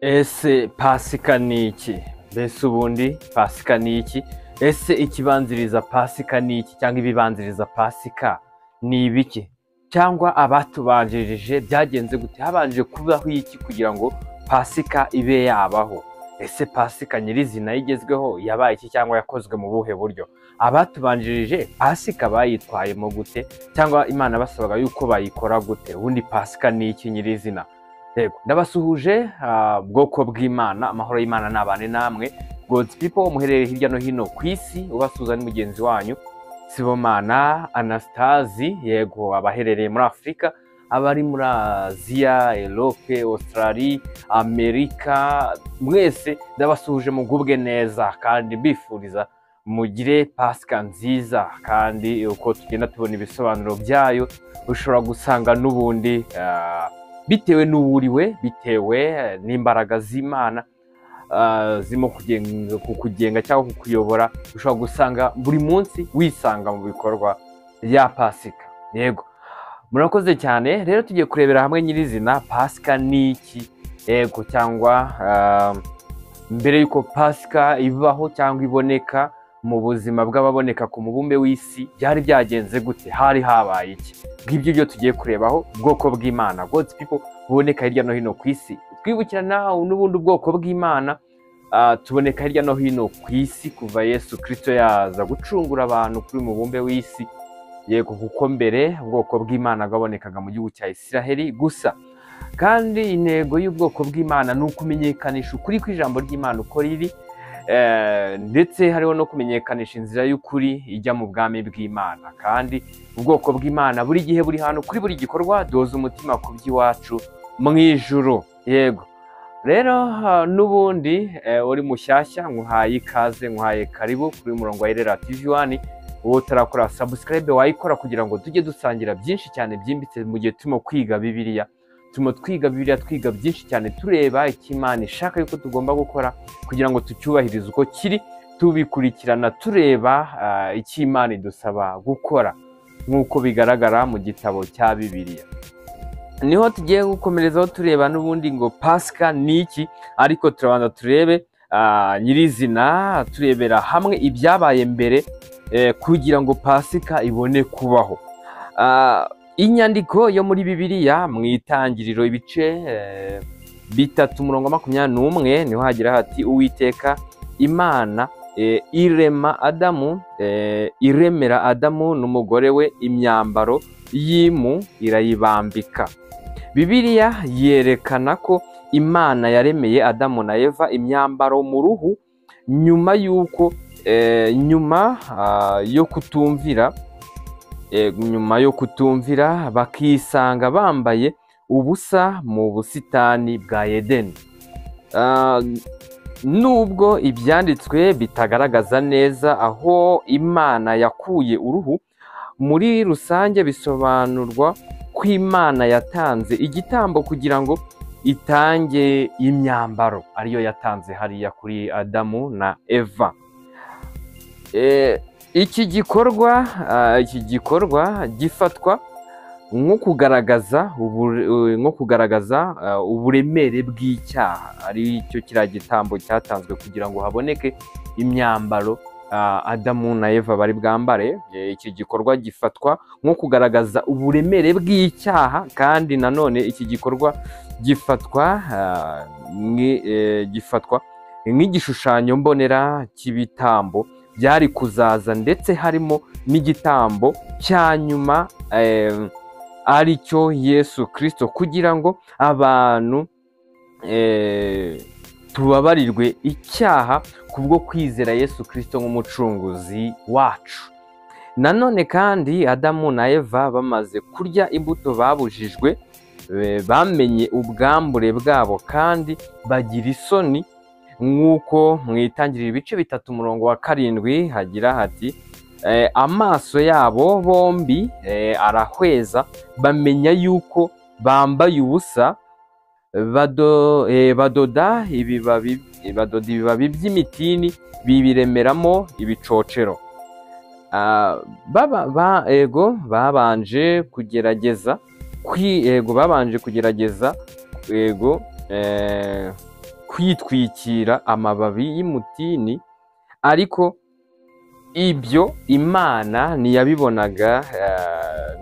Ese Pasika ni iki? Mbese ubundi Pasika ni iki? Ese ikibanziriza Pasika ni iki? Cyangwa ibibanziriza Pasika ni ibiki? Cyangwa abatubanjirije byagenze gute? Habanje kubaho iki kugira ngo Pasika ibe yabaho? Ese Pasika nyirizina igezweho yabaye iki cyangwa yakozwe mu buhe buryo? Abatubanjirije Pasika bayitwayemo gute? Cyangwa Imana basabaga yuko bayikora gute? Ubundi Pasika ni iki nyirizina? Yego, ndabasuhuje bwoko bw'Imana, amahoro y'Imana nabane namwe. God's people muherereye hirya no hino ku isi, ubasuhuza ni mugenzi wanyu Sibomana Anastasi. Yego, abaherereye muri Afurika, abari muri Aziya, Europe, Australia, Amerika, mwese ndabasuhuje mugubwe neza kandi mbifuriza mugire Pasika nziza. Kandi uko tugenda tubona ibisobanuro byayo, ushobora gusanga n'ubundi bitewe n'uwuriwe, bitewe n'imbaraga z'Imana zirimo kukugenga cyangwa kukuyobora, ushobora gusanga buri munsi wisanga mu bikorwa bya Pasika. Yego, murakoze cyane. Rero tugiye kurebera hamwe nyirizina Pasika ni iki, yego, cyangwa mbere y'uko Pasika ibaho cyangwa iboneka mu buzima bw'ababoneka ku mubumbe w'isi, byari byagenze gute? Hari habaye iki? Ngibyo byo tugiye kurebaho. Ubwoko bw'Imana, God's people buboneka hirya no hino ku isi. Twibukira nawe n'ubundi ubwoko bw'Imana tuboneka hirya no hino ku isi kuva Yesu Kristo yaza gucungura abantu kuri mubumbe w'isi. Yego, kuko mbere ubwoko bw'Imana bwabonekaga mu gihugu cya Isiraheli gusa. Kandi intego y'ubwoko bw'Imana ni ukumenyekanisha ukuri kw'ijambo ry'Imana uko riri, ndetse hariho no kumenyekanisha inzira y'ukuri ijya mu bwami bw'Imana. Kandi ubwoko bw'Imana buri gihe buri hantu kuri buri gikorwa doza umutima ku by'iwacu mu ijuru. Yego, rero n'ubundi uri mushyashya, nkuhaye ikaze, nkuhaye karibu kuri murongo wa Irera TV 1. Wowe utarakora subscribe wayikora kugira ngo tujye dusangira byinshi cyane byimbitse mu gihe turimo kwiga Bibiliya. Turimo twiga Bibiliya, twiga byinshi cyane, tureba icyo Imana ishaka yuko tugomba gukora kugira ngo tucyubahirize uko kiri, tubikurikirana tureba icyo Imana idusaba gukora nk'uko bigaragara mu gitabo cya Bibiliya. Niho tugiye gukomerezaho tureba n'ubundi ngo Pasika ni iki, ariko turabanza turebe nyirizina, turebera hamwe ibyabaye mbere kugira ngo Pasika ibone kubaho. Inyandiko yo muri Bibiliya mu Itangiriro ibice 3 umurongo 21 niho hagira hati: Uwiteka Imana irema Adamu, iremera Adamu n'umugore we imyambaro y'impu irayibambika. Bibiliya yerekana ko Imana yaremeye Adamu na Eva imyambaro mu ruhu nyuma y'uko nyuma yo kutumvira, nyuma yo kutumvira bakisanga bambaye ubusa mu busitani bwa Edeni. Nubwo ibyanditswe bitagaragaza neza aho Imana yakuye uruhu, muri rusange bisobanurwa ko Imana yatanze igitambo kugira ngo itange imyambaro, ariyo yatanze hariya kuri Adamu na Eva. Iki gikorwa gifatwa nko kugaragaza uburemere bw'icyaha, ari cyo kiriya gitambo cyatanzwe kugira ngo haboneke imyambaro Adamu na Eva bari bwambare. Iki gikorwa gifatwa nko kugaragaza uburemere bw'icyaha, kandi nanone iki gikorwa gifatwa nk'igishushanyo mbonera cy'ibitambo byari kuzaza, ndetse harimo n'igitambo cya nyuma aricyo Yesu Kristo, kugira ngo abantu tubabarirwe icyaha kubwo kwizera Yesu Kristo nk'umucunguzi wacu. Nanone kandi Adamu na Eva bamaze kurya imbuto babujijwe, bamenye ubwambure bwabo kandi bagira isoni, nk'uko mu Itangiriro ibice 3 umurongo wa 7 hagira hati: amaso yabo bombi arahweza, bamenya yuko bambaye ubusa, badoda ibibabi by'imitini bibiremeramo ibicocero. Babanje kugerageza kwitwikira amababi y'umutini, ariko ibyo Imana ntiyabibonaga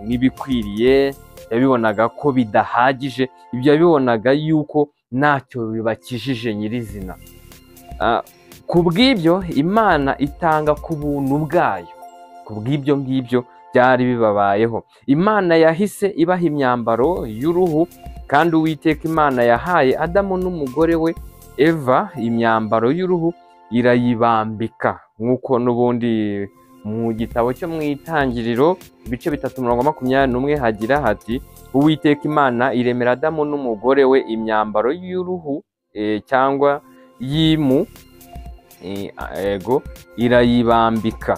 nk'ibikwiriye, yabibonaga ko bidahagije, ibyo yabibonaga yuko ntacyo bibakijije nyirizina. Ku bw'ibyo Imana itanga ku buntu bwayo, ku bw'ibyo ngibyo byari bibabayeho. Imana yahise ibaha imyambaro y'uruhu, kandi Uwiteka Imana yahaye Adamu n'umugore we Eva imyambaro y'uruhu irayibambika, nk'uko n'ubundi mu gitabo cyo mu Itangiriro ibice 3:21 hagira hati: Uwiteka Imana iremera Adamu n'umugore we imyambaro y'uruhu cyangwa y'impu, ego irayibambika.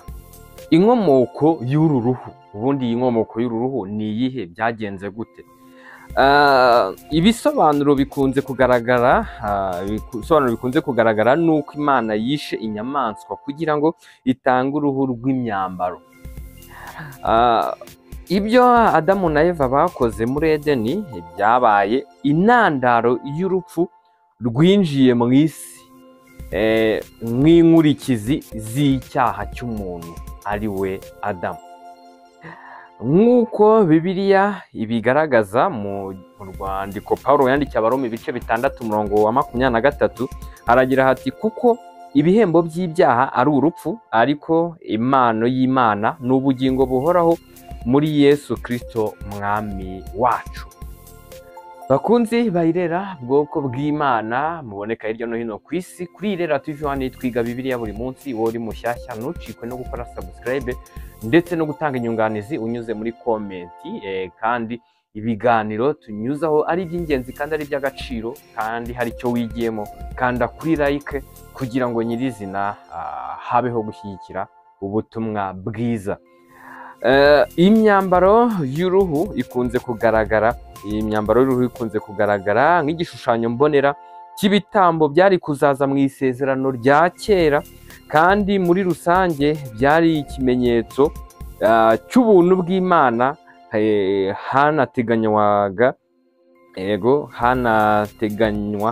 Inkomoko y'uru ruhu, ubundi iyi nkomoko y'uru ruhu ni iyihe? Byagenze gute? Ibisobanuro bikunze kugaragara, ibisobanuro bikunze kugaragara ni uko Imana yishe inyamaswa kugira ngo itange uruhu rw'imyambaro. Ibyo Adamu na Eva bakoze muri Edeni byabaye intandaro y'urupfu rwinjiye mu isi, nk'inkurikizi z'icyaha cy'umuntu ari we Adamu. Nk'uko Bibiliya ibigaragaza mu rwandiko Pawulo yandikiye Abaroma ibice 6:23, haragira hati: kuko ibihembo by'ibyaha ari urupfu, ariko impano y'Imana ni ubugingo buhoraho muri Yesu Kristo Mwami wacu. Bakunzi ba Irera, bwoko bw'Imana muboneka hirya no hino ku isi, kuri Irera TV 1 twiga Bibiliya buri munsi. Wowe uri mushyashya ntucikwe no gukora subscribe ndetse no gutanga inyunganizi unyuze muri comment, kandi ibiganiro tunyuzaho ari iby'ingenzi kandi ari iby'agaciro, kandi hari icyo wigiyemo, kanda kuri like kugira ngo nyirizina habeho gushyigikira ubutumwa bwiza. Imyambaro y'uruhu ikunze kugaragara, iyi myambaro y'uruhu ikunze kugaragara nk'igishushanyo mbonera cy'ibitambo byari kuzaza mu isezerano rya kera, kandi muri rusange byari ikimenyetso cy'ubuntu bw'Imana. Hanateganywaga, ego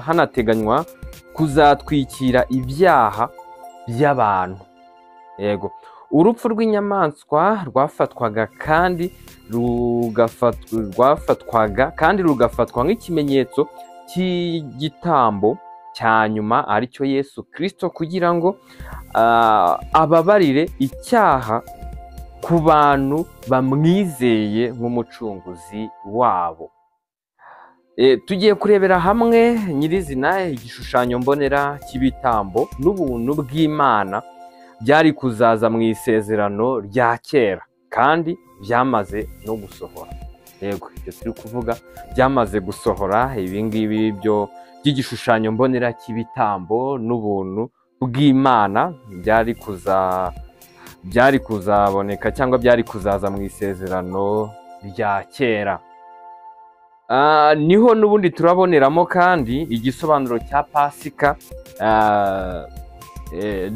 hanateganywa kuzatwikira ibyaha by'abantu. Yego, urupfu rw'inyamaswa rwafatwaga kandi rugafatwa nk'ikimenyetso cy'igitambo cya nyuma aricyo Yesu Kristo, kugira ngo ababarire icyaha ku bantu bamwizeye nk'umucunguzi wabo. Tugiye kurebera hamwe nyirizina igishushanyo mbonera cy'ibitambo n'ubuntu bw'Imana byari kuzaza mu isezerano rya kera, kandi byamaze no gusohora. Yego, ibyo turi kuvuga byamaze gusohora, ibi ngibi byo by'igishushanyo mbonera cy'ibitambo n'ubuntu bw'Imana byari kuzaboneka cyangwa byari kuzaza mu isezerano rya kera. Niho n'ubundi turaboneramo kandi igisobanuro cya Pasika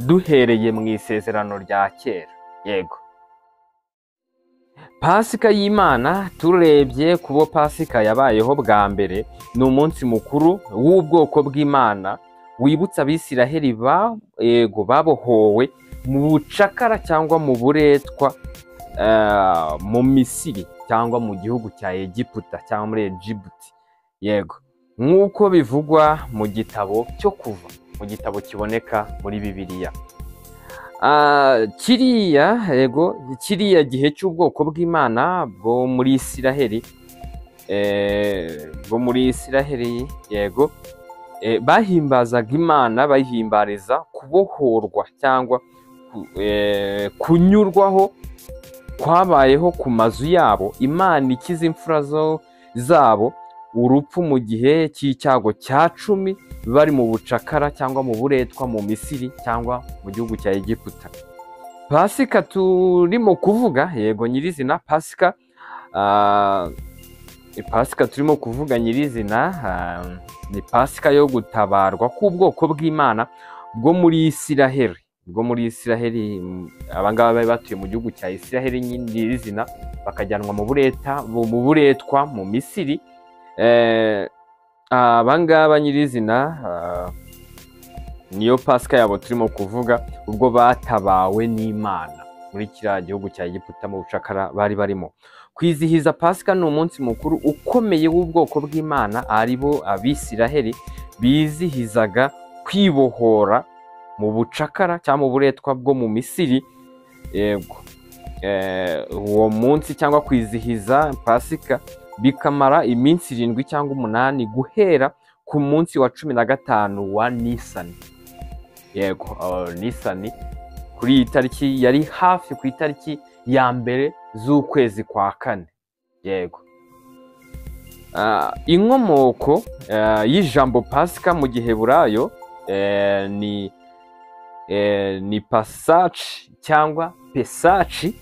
duhereye mu isezerano rya kera. Yego, Pasika y'Imana turebye kubo Pasika yabayeho bwa mbere, ni umunsi mukuru w'ubwoko bw'Imana wibutsa Abisiraheli babohowe mu bucakara cyangwa mu buretwa mu Misiri cyangwa mu gihugu cya Egiputa cyangwa muri Egiputi. Yego, nk'uko bivugwa mu gitabo cyo Kuva, mu gitabo kiboneka muri Bibiliya. Kiriya yego, kiriya gihe cy'ubwoko bw'Imana bwo muri Isiraheli, yego, bahimbazaga Imana, bayihimbariza kubohorwa cyangwa kunyurwaho kwabayeho ku mazu yabo. Imana ikiza imfura zabo urupfu mu gihe cy'icyago cya 10 bari mu bucakara cyangwa mu buretwa mu Misiri cyangwa mu gihugu cya Egiputa. Pasika turimo kuvuga, yego nyirizina Pasika, Pasika turimo kuvuga nyirizina ni Pasika yo gutabarwa k'ubwoko bw'Imana bwo muri Isiraheli, abangaba bari batuye mu gihugu cya Isiraheli nyirizina, bakajyanwa mu buretwa mu Misiri. Abangaba nyirizina Niyo Pasika yabo turimo kuvuga, ubwo batabawe n'Imana muri kiriya gihugu cya Egiputa mu bucakara bari barimo. Kwizihiza Pasika ni umunsi mukuru ukomeye w'ubwoko bw'Imana, aribo Abisiraheli, bizihizaga kwibohora mu bucakara cyangwa mu buretwa bwo mu Misiri. Yego, uwo munsi cyangwa kwizihiza Pasika bikamara iminsi 7 cyangwa 8 guhera ku munsi wa 15 wa Nisani. Yego, Nisani kuri iyi tariki yari hafi ku itariki ya 1 z'ukwezi kwa 4. Yego, inkomoko y'ijambo Pasika mu Giheburayo ni Pasaci cyangwa Pesaci.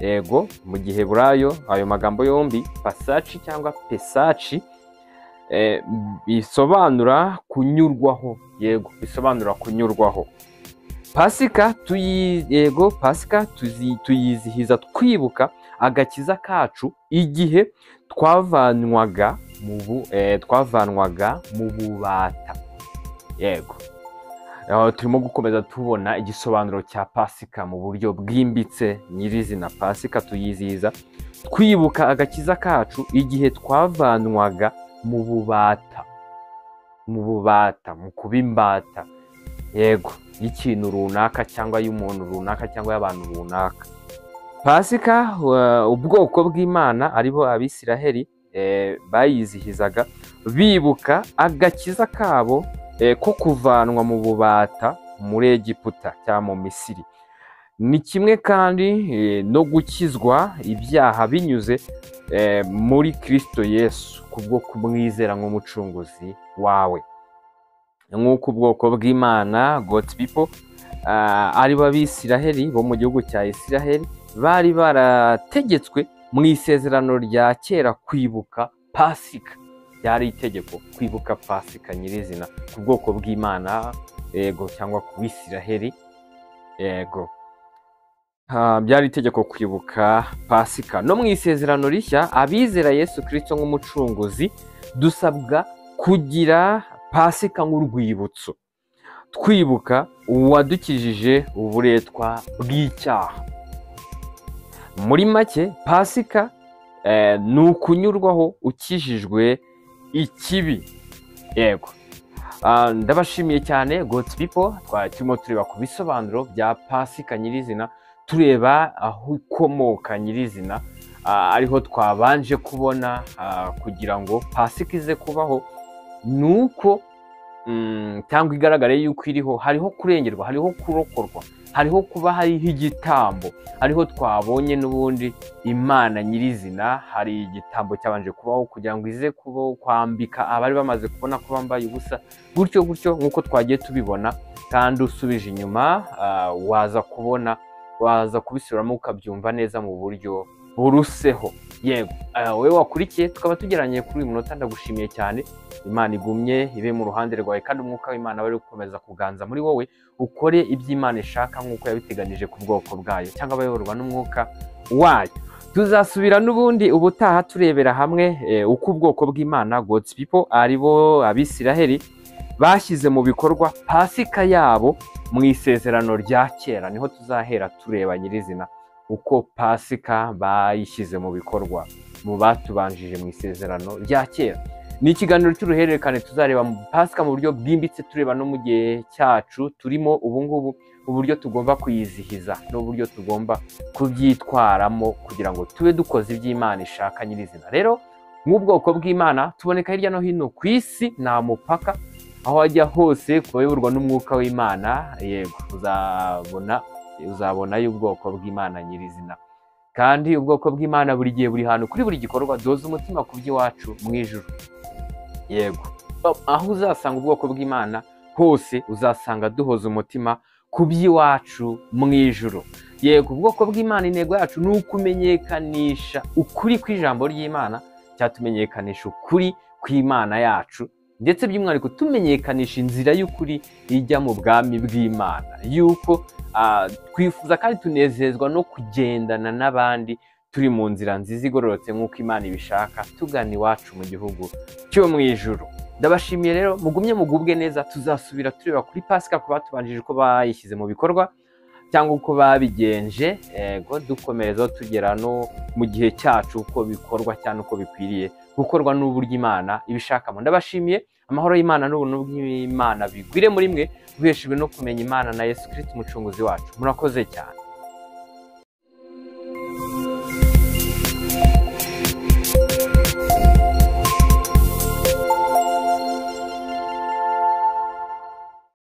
Yego, mu Giheburayo ayo magambo yombi Pasaci cyangwa Pesaci bisobanura kunyurwaho. Yego, bisobanura kunyurwaho. Pasika Pasika tuyizihiza twibuka agakiza kacu igihe twavanwaga mu bubata. Yego, turimo gukomeza tubona igisobanuro cya Pasika mu buryo bwimbitse nyirizina. Pasika tuyizihiza twibuka agakiza kacu igihe twavanwaga mu bubata, mu kuba imbata, yego, y'ikintu runaka cyangwa y'umuntu runaka cyangwa y'abantu runaka. Pasika ubwoko bw'Imana aribo Abisiraheli bayizihizaga bibuka agakiza kabo ko kuvanwa mu bubata muri Egiputa cyangwa mu Misiri. Ni kimwe kandi no gukizwa ibyaha binyuze muri Kristo Yesu kubwo kumwizera nk'umucunguzi wawe. Nk'uko ubwoko bw'Imana, God's people, ari bo Abisiraheli bo mu gihugu cya Isiraheli, bari barategetswe mu isezerano rya kera kwibuka Pasika. Byari itegeko kwibuka Pasika nyirizina ku bwoko bw'Imana, yego, cyangwa ku Bisiraheli. Yego, byari itegeko kwibuka Pasika. No mu isezerano rishya abizera Yesu Kristo nk'umucunguzi dusabwa kugira Pasika nk'urwibutso, twibuka uwadukijije uburetwa bw'icyaha. Muri make Pasika ni ukunyurwaho ukijijwe ikibi. Yego, ndabashimiye cyane God's people. Twari turimo tureba ku bisobanuro bya Pasika nyirizina, tureba aho ikomoka nyirizina, ariho twabanje kubona kugira ngo Pasika ize kubaho nuko cyangwa igaragare yuko iriho, hariho kurengerwa, hariho kurokorwa, hariho kuba hariho igitambo, hariho twabonye n'ubundi Imana nyirizina, hari igitambo cyabanje kubaho kugira ngo ize kubaho kwambika abari bamaze kubona ko bambaye ubusa, gutyo gutyo nk'uko twagiye tubibona. Kandi usubije inyuma waza kubona, waza kubisubiramo ukabyumva neza mu buryo buruseho. Yego, wowe wakurikiye tukaba tugeranye kuri uyu munota, ndagushimiye cyane. Imana igumye ibe mu ruhande rwawe, kandi umwuka w'Imana bari gukomeza kuganza muri wowe, ukore iby'Imana ishaka nk'uko yabiteganije ku bwoko bwayo cyangwa abayoborwa n'umwuka wayo. Tuzasubira n'ubundi ubutaha turebera hamwe uko ubwoko bw'Imana, God's people, aribo Abisiraheli, bashyize mu bikorwa Pasika yabo mu isezerano rya kera. Niho tuzahera tureba nyirizina uko Pasika bayishyize mu bikorwa mu batubanjije mu isezerano rya kera. Ni ikiganiro cy'uruhererekane, tuzareba Pasika mu buryo bwimbitse, tureba no mu gihe cyacu turimo ubu ngubu uburyo tugomba kuyizihiza n'uburyo tugomba kubyitwaramo kugira ngo tube dukoze iby'Imana ishaka nyirizina. Rero nk'ubwoko bw'Imana tuboneka hirya no hino ku isi, nta mupaka, aho wajya hose kubayoborwa n'umwuka w'Imana, yego, uzabonayo ubwoko bw'Imana nyirizina. Kandi ubwoko bw'Imana buri gihe, buri hantu, kuri buri gikorwa, doza umutima ku by'iwacu mu ijuru. Yego, aho uzasanga ubwoko bw'Imana hose uzasanga duhoza umutima ku by'iwacu mu ijuru. Yego, ubwoko bw'Imana intego yacu ni ukumenyekanisha ukuri kw'ijambo ry'Imana, cyatumenyekanisha ukuri kw'Imana yacu, ndetse by'umwihariko tumenyekanisha inzira y'ukuri ijya mu bwami bw'Imana. Yuko twifuza kandi tunezezwa no kugendana n'abandi turi mu nzira nziza igororotse nk'uko Imana ibishaka, tugana iwacu mu gihugu cyo mu ijuru. Ndabashimiye rero, mugumye mugubwe neza. Tuzasubira tureba kuri Pasika, ku batubanjije uko bayishyize mu bikorwa cyangwa uko babigenje, yego, dukomerezaho tugera no mu gihe cyacu uko bikorwa cyane, uko bikwiriye gukorwa n'uburyo Imana ibishakamo. Ndabashimiye, amahoro y'Imana n'ubuntu bw'Imana bigwire muri mwe, guheshejwe no kumenya Imana na Yesu Kristo umucunguzi wacu. Murakoze cyane.